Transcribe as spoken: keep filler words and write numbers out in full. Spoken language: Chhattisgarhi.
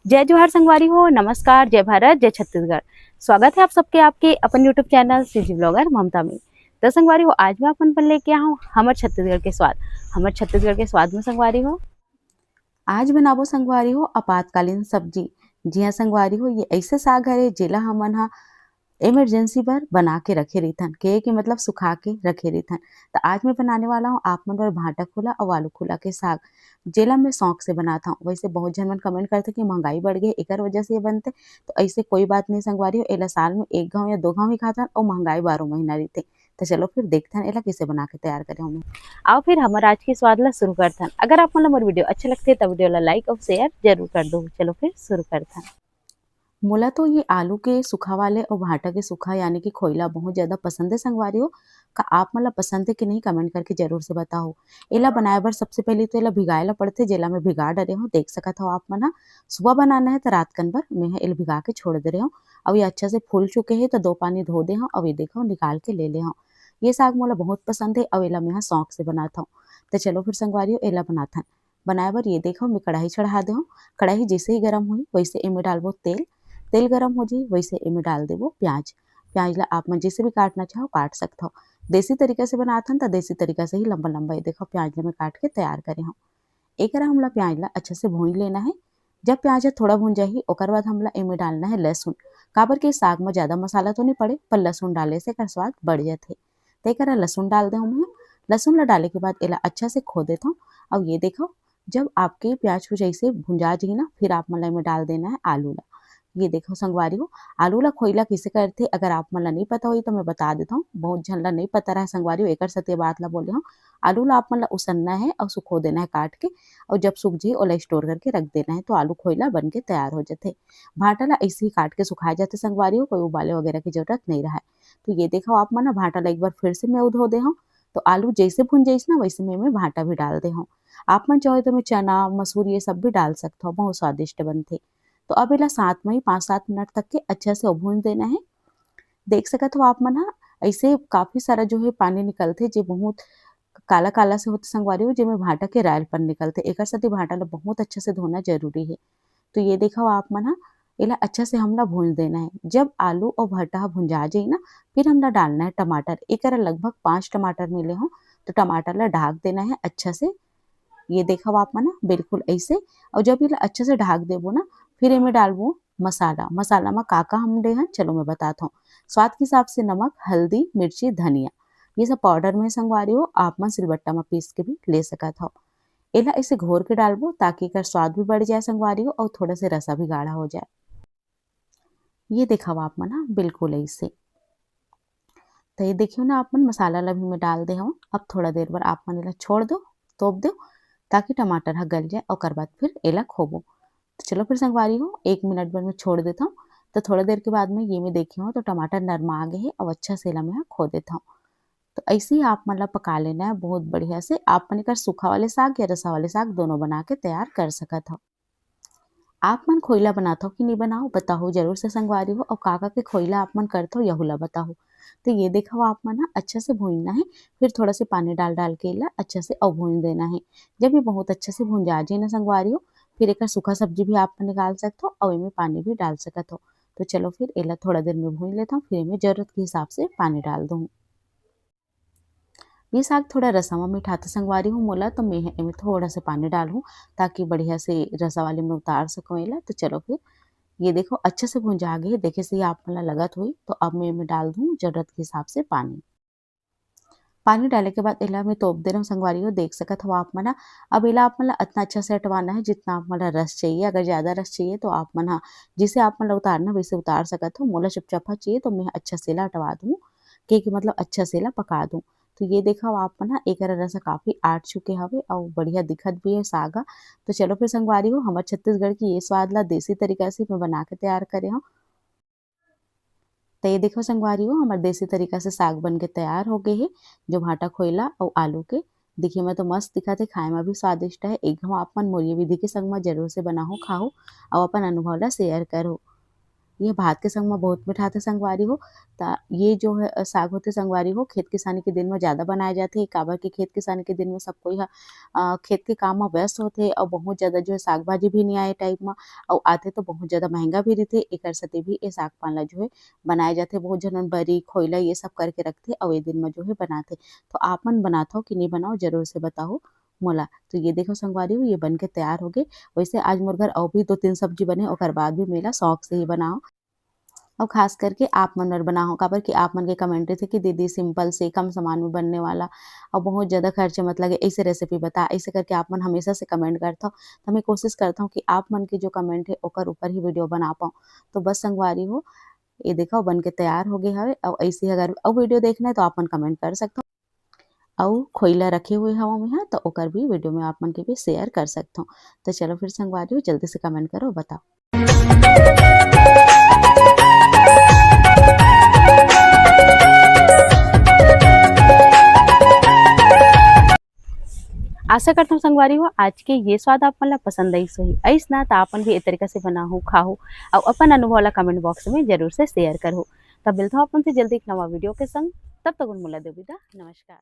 जय जोहार संगवारी हो, नमस्कार, जय भारत, जय छत्तीसगढ़। स्वागत है आप सबके आपके अपन YouTube चैनल सीजी ब्लॉगर ममता में। तो संगवारी हो, आज मैं अपन पर लेके आया हूँ हमर छत्तीसगढ़ के स्वाद। हमर छत्तीसगढ़ के स्वाद में संगवारी हो, आज बनाबो संगवारी हो आपातकालीन सब्जी। जी हाँ संगवारी हो, ये ऐसे साग हरे जेला हमन हा इमरजेंसी बर बना के रखे रहिथन, के कि मतलब सुखा के रखे रहिथन। तो आज मैं बनाने वाला हूँ आप मन बर भांटा खोला और आलू खोला के साग, जेला मैं शौक से बनाता हूँ। वैसे बहुत झन मन कमेंट करथे कि महंगाई बढ़ गई, एकर वजह से ये बनते। तो ऐसे कोई बात नहीं संगवारी हो, एला साल में एक घाव या दो घाव ही खाथन और महंगाई बारह महीना रहिथे। तो चलो फिर देखथन एला कैसे बना के तैयार करे हूँ मैं। आओ फिर हमर आज के स्वाद ला शुरू करथन। अगर आप मन ला मोर वीडियो अच्छा लगथे तो वीडियो ला लाइक और शेयर जरूर कर दो। चलो फिर शुरू करथन। मोला तो ये आलू के सूखा वाले और भांटा के सूखा यानी कि खोइला बहुत ज्यादा पसंद है संगवारी हो। का आप मन ला पसंद है कि नहीं, कमेंट करके जरूर से बताओ। एला बनाए बर सबसे पहले तो एला भिगाए ला पड़थे, जेला मैं भिगा डरे हूँ। देख सकत हो आप मन हा, सुबह बनाना है तो रात कन बर मैं हा एला भिगा के छोड़ दे रहे हूँ। अब ये अच्छा से फूल चुके हैं तो दो पानी धो दे हूँ। अब ये देखो निकाल के ले ले हूँ। ये साग मोला बहुत पसंद है और एला मैं हा शौक से बनाता हूँ। तो चलो फिर संगवारी हो एला बनाथन। बनाए बर ये देखो मैं कढ़ाई चढ़ा दे हूँ। कढ़ाई जैसे ही गरम हुई वैसे एमे डालबो तेल। तेल गरम हो जाई वैसे एमे डाल देबो प्याज। प्याज ला आप मन जैसे भी काटना चाहो काट सकत हो। देसी तरीका से बनाथन त देसी तरीका से ही लंबा लंबा ये देखो प्याज ला मैं काट के तैयार करे हूँ। एकरा हमला प्याज ला अच्छा से भूंज लेना है। जब प्याज ह थोड़ा भूंज जाही ओकर बाद हमला एमे डालना है लहसुन। काबर के साग में ज्यादा मसाला तो नहीं पड़े पर लहसुन डाले से एकर स्वाद बढ़ जाथे। तेकरा लहसुन डाल दे हूँ मैं। लहसुन ला डाले के बाद एला अच्छा से खो देथो। अब ये देखो जब आपके प्याज कुछ ऐसे भुंजा जाही ना फिर आप मन ला एमे डाल देना है आलू ला। ये देखो संगवारी हो, आलू ला खोइला कैसे करथे अगर आप मन ला नहीं पता होही तो मैं बता देता हूँ। बहुत झन ला नहीं पता रहे संगवारी हो, एकर सेती ये बात ला बोले हूँ। आलू ला आप मन ला उसनना है और सुखो देना है काट के, और जब सूख जाही ओला स्टोर करके रख देना है तो आलू खोइला बन के तैयार हो जाथे। भांटा ला ऐसे ही काट के सुखाए जाथे संगवारी हो, कोई उबाले वगैरह की जरूरत नहीं रहे। तो ये देखो आप मन ह भांटा ला एक बार फिर से मैं धो दे हूँ। तो आलू जैसे भुन जाइस ना वैसे मैं एमे भांटा भी डाल दे हूँ। आप मन चाहो तो मैं चना मसूर ये सब भी डाल सकत हो, बहुत स्वादिष्ट बनथे। तो अब एला साथ में ही पाँच सात मिनट तक के अच्छा से भूंज देना है। देख सकत हो आप मन हा ऐसे काफी सारा जो है पानी निकलथे जे बहुत काला काला से होथे संगवारी हो, जेमे भांटा के रायलपन निकलथे। एकर सेती भांटा ला बहुत अच्छा से धोना जरूरी है। तो ये देखो आप मन हा एला अच्छा से हमला भूंज देना है। जब आलू और भांटा हा भुंजा जाई ना फिर हमला डालना है टमाटर। एकरा लगभग पाँच टमाटर मिले हो तो टमाटर ला ढाक देना है अच्छा से। ये देखो आप मन हा बिल्कुल ऐसे। और जब ये अच्छा से ढाक देबो ना फिर एमे डालबो मसाला। मसाला में का का हम डे हन चलो मैं बताता हूँ। स्वाद के हिसाब से नमक, हल्दी, मिर्ची, धनिया, ये सब पाउडर में संगवारी हो, आप मन सिलबट्टा में पीस के भी ले सकत हो। एला ऐसे घोर के डालबो ताकि एकर स्वाद भी बढ़ जाए संगवारी हो और थोड़ा से रसा भी गाढ़ा हो जाए। ये देखो आप मन हा बिल्कुल ऐसे। तो ये देखियो ना आप मन मसाला ला भी मैं डाल दे हूँ। अब थोड़ा देर बर आप मन एला छोड़ दो, तोप दो ताकि टमाटर हा गल जाए। ओकर बाद फिर एला खोबो। तो चलो फिर संगवारी हो एक मिनट बर मैं छोड़ देता हूँ। तो थोड़ा देर के बाद में ये मैं देखे हूँ तो टमाटर नरमा गए है। अब अच्छा से एला मैं हा खो देता हूँ। तो ऐसे ही आप मन ला पका लेना है बहुत बढ़िया से। आप मन एकर सूखा वाले साग या रसा वाले साग दोनों बना के तैयार कर सकत हो। आप मन खोइला बनाथो कि नहीं बनाओ बताओ जरूर से संगवारी हो। और का का के खोइला आप मन करथो यहू ला बताओ। तो ये देखो आप मन हा अच्छा से भूंजना है। फिर थोड़ा से पानी डाल डाल के एला अच्छा से और भूंज देना है। जब ये बहुत अच्छा से भूंजा जाए ना संगवारी हो फिर एकर सूखा सब्जी भी आप मन निकाल सकथो और एमे पानी भी डाल सकत हो। तो चलो फिर एला थोड़ा देर में भूंज लेता हूँ, फिर एमे जरूरत के हिसाब से पानी डाल दूँ। ये साग थोड़ा रसा म मिठाथे संगवारी हो मोला, तो मैं एमे थोड़ा से पानी डालहूँ ताकि बढ़िया से रसा वाले में उतार सकूँ एला। तो चलो फिर ये देखो अच्छा से भुंजा गे हे, देखे से ही आप मन ला लगत होही। तो अब मैं एमे डाल दूँ जरूरत के हिसाब से पानी। पानी डाले के बाद एला मैं तोप दे रहूँ संगवारी हो, देख सकत हो आप मन ह। अब एला आप मन ला अतना अच्छा से अटवाना है जितना आप मन ला रस चाहिए। अगर ज्यादा रस चाहिए तो आप मन ह जैसे आप मन ला उतारना वैसे उतार सकत हो। मोला चपचपा चाहिए तो मैं अच्छा से एला अटवा दूँ, के, के मतलब अच्छा से एला पका दूँ। तो ये देखो आप मन ह, एकरा रस ह काफी आट चुके हवे अउ बढ़िया दिखत भी है साग ह। तो चलो फिर संगवारी हो, हमर छत्तीसगढ़ के ये स्वाद ला देसी तरीका से मैं बना के तैयार करे हूँ। तो ये देखो संगवारी हो, हमर देसी तरीका से साग बन के तैयार हो गए है, जो भाटा खोइला अउ आलू के। दिखे में तो मस्त दिखत है, खाए में भी स्वादिष्ट है। एक घाव आप मन मोर ये विधि के संग में जरूर से बनाहो, खाहो अउ अपन अनुभव ला शेयर करो। ये भात के संग म बहुत मिठाथे संगवारी हो। त ये जो है, अ, साग होथे संगवारी हो, खेत किसानी के दिन म ज़्यादा बनाए जाथे, काबर कि खेत किसानी के दिन म सब कोई ह, अ, खेत के काम म व्यस्त होथे अउ बहुत ज़्यादा जो है साग भाजी भी नइ आए टाइम म, अउ आथे तो बहुत ज़्यादा महंगा भी रहिथे, एकर सेती भी ये साग पान ला जो है बनाए जाथे। बहुत झन बरी, खोइला ये सब करके रखथे अउ ये दिन म जो है बनाथे। तो आप मन बनाथव कि नइ बनाओ, जरूर से बताओ मोला। तो ये देखो संगवारी हो, ये बन के तैयार हो गे। वैसे आज मोर घर अउ भी दो तीन सब्जी बने, ओकर बाद भी मेला शौक से ही बनाओ। अउ खास करके आप मन बर बनाओ, काबर कि आप मन के कमेंट रहिथे कि दीदी सिंपल से कम सामान में बनने वाला अउ बहुत ज़्यादा खर्चे मत लगे, ऐसे रेसिपी बता, ऐसे करके आप मन हमेशा से कमेंट करथव। तो मैं कोशिश करता हूँ कि आप मन के जो कमेंट है ओकर ऊपर ही वीडियो बना पाऊँ। तो बस संगवारी हो, ये देखो बन के तैयार हो गए हवे। अउ ऐसे ही अगर अउ वीडियो देखना है तो आप मन कमेंट कर सकथव। अउ खोइला रखे हुए हवा में हा, तो ओकर भी वीडियो में आप मन के भी शेयर कर सकथव। तो चलो फिर संगवारी हो, जल्दी से कमेंट करो, बताओ। आशा करता हूँ संगवारी हो, आज के ये स्वाद आप मन ला पसंद आइस होही। आइस ना, तो आप मन भी ए तरीका से बनाहू, खाहू, अउ अपन अनुभव ला कमेंट बॉक्स में जरूर से शेयर करहू। तब मिलता हूँ अपन से जल्दी एक नवा वीडियो के संग। तब तक मोला दो विदा, नमस्कार।